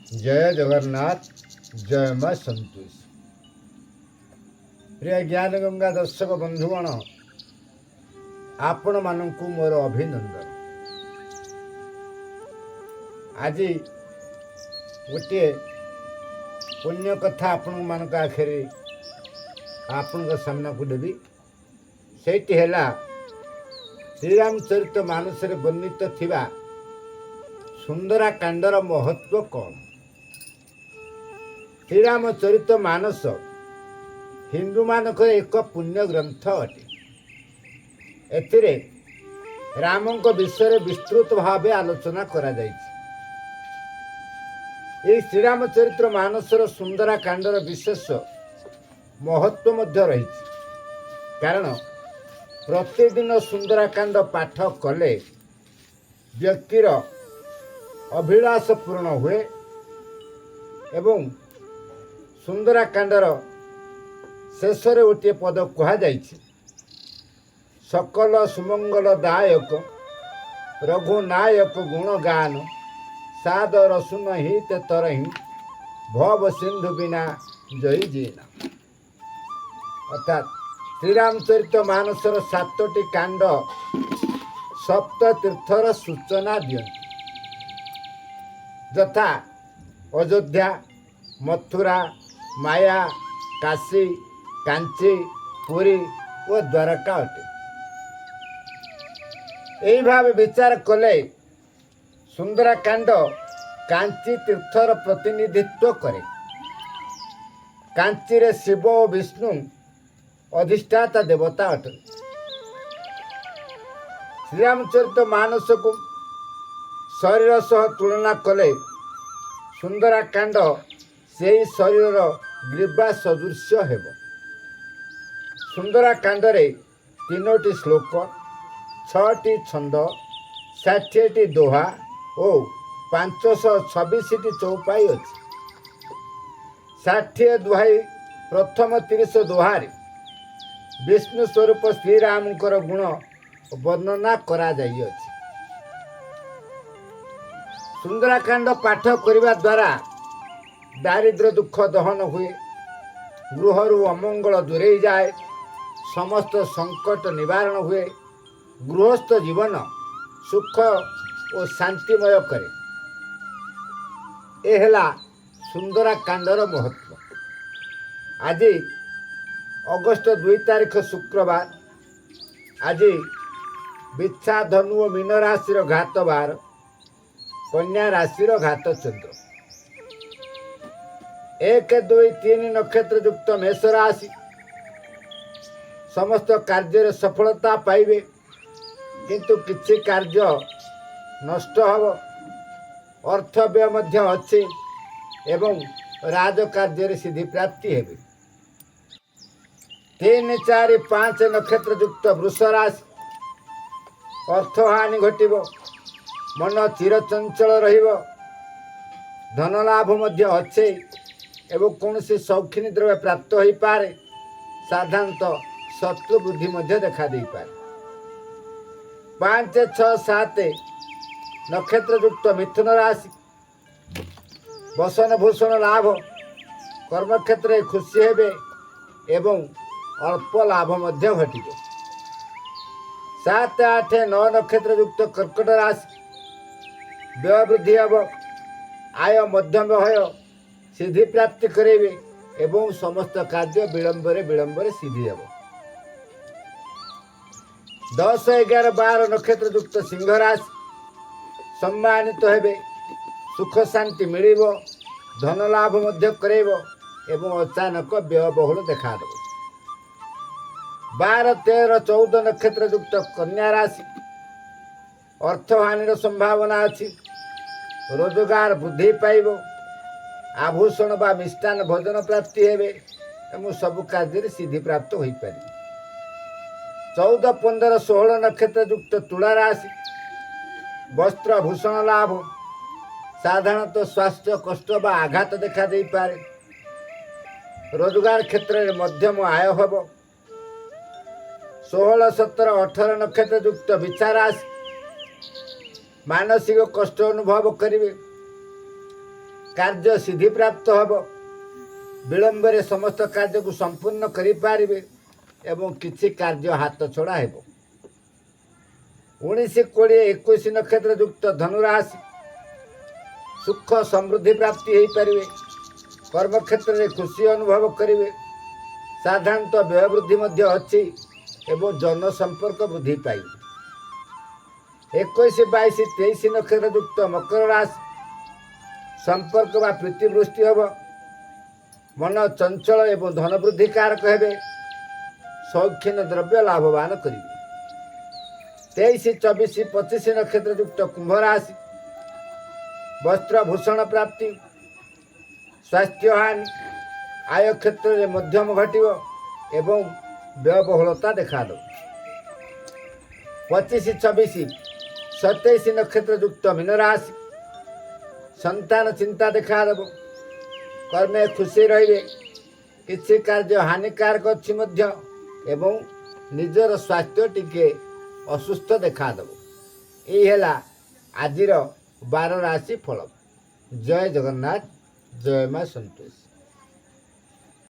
ଜୟ ଜଗନ୍ନାଥ, ଜୟ ମା ସନ୍ତୋଷ। ପ୍ରିୟ ଜ୍ଞାନ ଗଙ୍ଗା ଦର୍ଶକ ବନ୍ଧୁଗଣ, ଆପଣମାନଙ୍କୁ ମୋର ଅଭିନନ୍ଦନ। ଆଜି ଗୋଟିଏ ପୁଣ୍ୟ କଥା ଆପଣମାନଙ୍କ ଆଖିରେ, ଆପଣଙ୍କ ସାମ୍ନାକୁ ଦେବି। ସେଇଟି ହେଲା ଶ୍ରୀରାମଚରିତ ମାନସରେ ବର୍ଣ୍ଣିତ ଥିବା ସୁନ୍ଦରାକାଣ୍ଡର ମହତ୍ଵ କ'ଣ। ଶ୍ରୀରାମଚରିତ ମାନସ ହିନ୍ଦୁମାନଙ୍କର ଏକ ପୁଣ୍ୟ ଗ୍ରନ୍ଥ ଅଟେ। ଏଥିରେ ରାମଙ୍କ ବିଷୟରେ ବିସ୍ତୃତ ଭାବେ ଆଲୋଚନା କରାଯାଇଛି। ଏହି ଶ୍ରୀରାମଚରିତ୍ର ମାନସର ସୁନ୍ଦରାକାଣ୍ଡର ବିଶେଷ ମହତ୍ଵ ମଧ୍ୟ ରହିଛି, କାରଣ ପ୍ରତିଦିନ ସୁନ୍ଦରାକାଣ୍ଡ ପାଠ କଲେ ବ୍ୟକ୍ତିର ଅଭିଳାଷ ପୂରଣ ହୁଏ ଏବଂ ସୁନ୍ଦରାକାଣ୍ଡର ଶେଷରେ ଗୋଟିଏ ପଦ କୁହାଯାଇଛି, "ସକଲ ସୁମଙ୍ଗଳ ଦାୟକ ରଘୁନାୟକ ଗୁଣଗାନ, ସାଦର ଶୁନହି ତେ ତରହି ଭବ ସିନ୍ଧୁ ବିନା ଜଇ ଜିନ।" ଅର୍ଥାତ୍ ଶ୍ରୀରାମଚରିତ ମାନସର ସାତୋଟି କାଣ୍ଡ ସପ୍ତ ତୀର୍ଥର ସୂଚନା ଦିଅନ୍ତି, ଯଥା ଅଯୋଧ୍ୟା, ମଥୁରା, ମାୟା, କାଶୀ, କାଞ୍ଚି, ପୁରୀ ଓ ଦ୍ୱାରକା ଅଟେ। ଏହି ଭାବେ ବିଚାର କଲେ ସୁନ୍ଦରାକାଣ୍ଡ କାଞ୍ଚି ତୀର୍ଥର ପ୍ରତିନିଧିତ୍ୱ କରେ। କାଞ୍ଚିରେ ଶିବ ଓ ବିଷ୍ଣୁ ଅଧିଷ୍ଠାତା ଦେବତା ଅଟନ୍ତି। ଶ୍ରୀରାମଚରିତ ମାନସକୁ ଶରୀର ସହ ତୁଳନା କଲେ ସୁନ୍ଦରାକାଣ୍ଡ ସେହି ଶରୀରର ଗ୍ରୀବା ସଦୃଶ୍ୟ ହେବ। ସୁନ୍ଦରାକାଣ୍ଡରେ ତିନୋଟି ଶ୍ଲୋକ, ଛଅଟି ଛନ୍ଦ, 60ଟି ଦୋହା ଓ 526ଟି ଚୌପାଇ ଅଛି। 60 ଦୋହାଇ ପ୍ରଥମ 30 ଦୋହାରେ ବିଷ୍ଣୁ ସ୍ୱରୂପ ଶ୍ରୀରାମଙ୍କର ଗୁଣ ବର୍ଣ୍ଣନା କରାଯାଇଅଛି। ସୁନ୍ଦରାକାଣ୍ଡ ପାଠ କରିବା ଦ୍ୱାରା ଦାରିଦ୍ର୍ୟ ଦୁଃଖ ଦହନ ହୁଏ, ଗୃହରୁ ଅମଙ୍ଗଳ ଦୂରେଇ ଯାଏ, ସମସ୍ତ ସଙ୍କଟ ନିବାରଣ ହୁଏ, ଗୃହସ୍ଥ ଜୀବନ ସୁଖ ଓ ଶାନ୍ତିମୟ କରେ। ଏ ହେଲା ସୁନ୍ଦରାକାଣ୍ଡର ମହତ୍ଵ। ଆଜି ଅଗଷ୍ଟ 2 ତାରିଖ, ଶୁକ୍ରବାର। ଆଜି ବିଛା, ଧନୁ ଓ ମୀନ ରାଶିର ଘାତବାର, କନ୍ୟା ରାଶିର ଘାତ ଚନ୍ଦ୍ର। 1, 2, 3 ନକ୍ଷତ୍ର ଯୁକ୍ତ ମେଷ ରାଶି, ସମସ୍ତ କାର୍ଯ୍ୟରେ ସଫଳତା ପାଇବେ, କିନ୍ତୁ କିଛି କାର୍ଯ୍ୟ ନଷ୍ଟ ହେବ। ଅର୍ଥ ବ୍ୟୟ ମଧ୍ୟ ଅଛି ଏବଂ ରାଜକାର୍ଯ୍ୟରେ ସିଦ୍ଧିପ୍ରାପ୍ତି ହେବେ। 3, 4, 5 ନକ୍ଷତ୍ର ଯୁକ୍ତ ବୃଷ ରାଶି, ଅର୍ଥହାନି ଘଟିବ, ମନ ଚିରଚଞ୍ଚଳ ରହିବ, ଧନଲାଭ ମଧ୍ୟ ଅଛି ଏବଂ କୌଣସି ସୌଖିନୀ ଦ୍ରବ୍ୟ ପ୍ରାପ୍ତ ହୋଇପାରେ। ସାଧାରଣତଃ ଶତ୍ରୁ ବୃଦ୍ଧି ମଧ୍ୟ ଦେଖା ଦେଇପାରେ। 5, 6, 7 ନକ୍ଷତ୍ରଯୁକ୍ତ ମିଥୁନ ରାଶି, ବସନ ଭୂଷଣ ଲାଭ, କର୍ମକ୍ଷେତ୍ରରେ ଖୁସି ହେବେ ଏବଂ ଅଳ୍ପ ଲାଭ ମଧ୍ୟ ଘଟିବ। 7, 8, 9 ନକ୍ଷତ୍ରଯୁକ୍ତ କର୍କଟ ରାଶି, ବ୍ୟୟ ବୃଦ୍ଧି ହେବ, ଆୟ ମଧ୍ୟମ ହେବ, ସିଦ୍ଧି ପ୍ରାପ୍ତି କରାଇବେ ଏବଂ ସମସ୍ତ କାର୍ଯ୍ୟ ବିଳମ୍ବରେ ବିଳମ୍ବରେ ସିଦ୍ଧି ହେବ। 10, 11, 12 ନକ୍ଷତ୍ରଯୁକ୍ତ ସିଂହ ରାଶି, ସମ୍ମାନିତ ହେବେ, ସୁଖ ଶାନ୍ତି ମିଳିବ, ଧନ ଲାଭ ମଧ୍ୟ କରାଇବ ଏବଂ ଅଚାନକ ବ୍ୟୟବହୁଳ ଦେଖାଦେବ। 12, 13, 14 ନକ୍ଷତ୍ରଯୁକ୍ତ କନ୍ୟା ରାଶି, ଅର୍ଥହାନିର ସମ୍ଭାବନା ଅଛି, ରୋଜଗାର ବୃଦ୍ଧି ପାଇବ, ଆଭୂଷଣ ବା ମିଷ୍ଟାନ୍ନ ଭୋଜନ ପ୍ରାପ୍ତି ହେବେ ଏବଂ ସବୁ କାର୍ଯ୍ୟରେ ସିଦ୍ଧି ପ୍ରାପ୍ତ ହୋଇପାରିବେ। 14, 15, 16 ନକ୍ଷତ୍ରଯୁକ୍ତ ତୁଳା ରାଶି, ବସ୍ତ୍ର ଭୂଷଣ ଲାଭ, ସାଧାରଣତଃ ସ୍ୱାସ୍ଥ୍ୟ କଷ୍ଟ ବା ଆଘାତ ଦେଖା ଦେଇପାରେ, ରୋଜଗାର କ୍ଷେତ୍ରରେ ମଧ୍ୟମ ଆୟ ହେବ। 16, 17, 18 ନକ୍ଷତ୍ରଯୁକ୍ତ ବିଛା ରାଶି, ମାନସିକ କଷ୍ଟ ଅନୁଭବ କରିବେ। କାର୍ଯ୍ୟ ସିଦ୍ଧିପ୍ରାପ୍ତ ହେବ। ବିଳମ୍ବରେ ସମସ୍ତ କାର୍ଯ୍ୟକୁ ସମ୍ପୂର୍ଣ୍ଣ କରିପାରିବେ ଏବଂ କିଛି କାର୍ଯ୍ୟ ହାତ ଛଡ଼ା ହେବ। 19, 20, 21 ନକ୍ଷତ୍ର ଯୁକ୍ତ ଧନୁରାଶି, ସୁଖ ସମୃଦ୍ଧି ପ୍ରାପ୍ତି ହୋଇପାରିବେ। କର୍ମକ୍ଷେତ୍ରରେ ଖୁସି ଅନୁଭବ କରିବେ। ସାଧାରଣତଃ ବ୍ୟୟ ବୃଦ୍ଧି ମଧ୍ୟ ଅଛି ଏବଂ ଜନସମ୍ପର୍କ ବୃଦ୍ଧି ପାଇବ। 21, 22, 23 ନକ୍ଷତ୍ର ଯୁକ୍ତ ମକର ରାଶି, ସମ୍ପର୍କ ବା ପ୍ରୀତିବୃଷ୍ଟି ହେବ। ମନ ଚଞ୍ଚଳ ଏବଂ ଧନ ବୃଦ୍ଧି କାରକ ହେବେ। ସୌଖିନ ଦ୍ରବ୍ୟ ଲାଭବାନ କରିବେ। 23, 24, 25 ନକ୍ଷତ୍ର ଯୁକ୍ତ କୁମ୍ଭ ରାଶି, ବସ୍ତ୍ର ଭୂଷଣ ପ୍ରାପ୍ତି, ସ୍ୱାସ୍ଥ୍ୟହାନି, ଆୟ କ୍ଷେତ୍ରରେ ମଧ୍ୟମ ଘଟିବ ଏବଂ ବ୍ୟୟବହୁଳତା ଦେଖାଦେବ। 25, 26, 27 ନକ୍ଷତ୍ର ଯୁକ୍ତ ମୀନରାଶି, ସନ୍ତାନ ଚିନ୍ତା ଦେଖାଦେବ। କର୍ମେ ଖୁସି ରହିବେ। କିଛି କାର୍ଯ୍ୟ ହାନିକାରକ ଅଛି ମଧ୍ୟ ଏବଂ ନିଜର ସ୍ୱାସ୍ଥ୍ୟ ଟିକେ ଅସୁସ୍ଥ ଦେଖାଦେବ। ଏଇ ହେଲା ଆଜିର 12 ରାଶି ଫଳ। ଜୟ ଜଗନ୍ନାଥ, ଜୟ ମା ସନ୍ତୋଷୀ।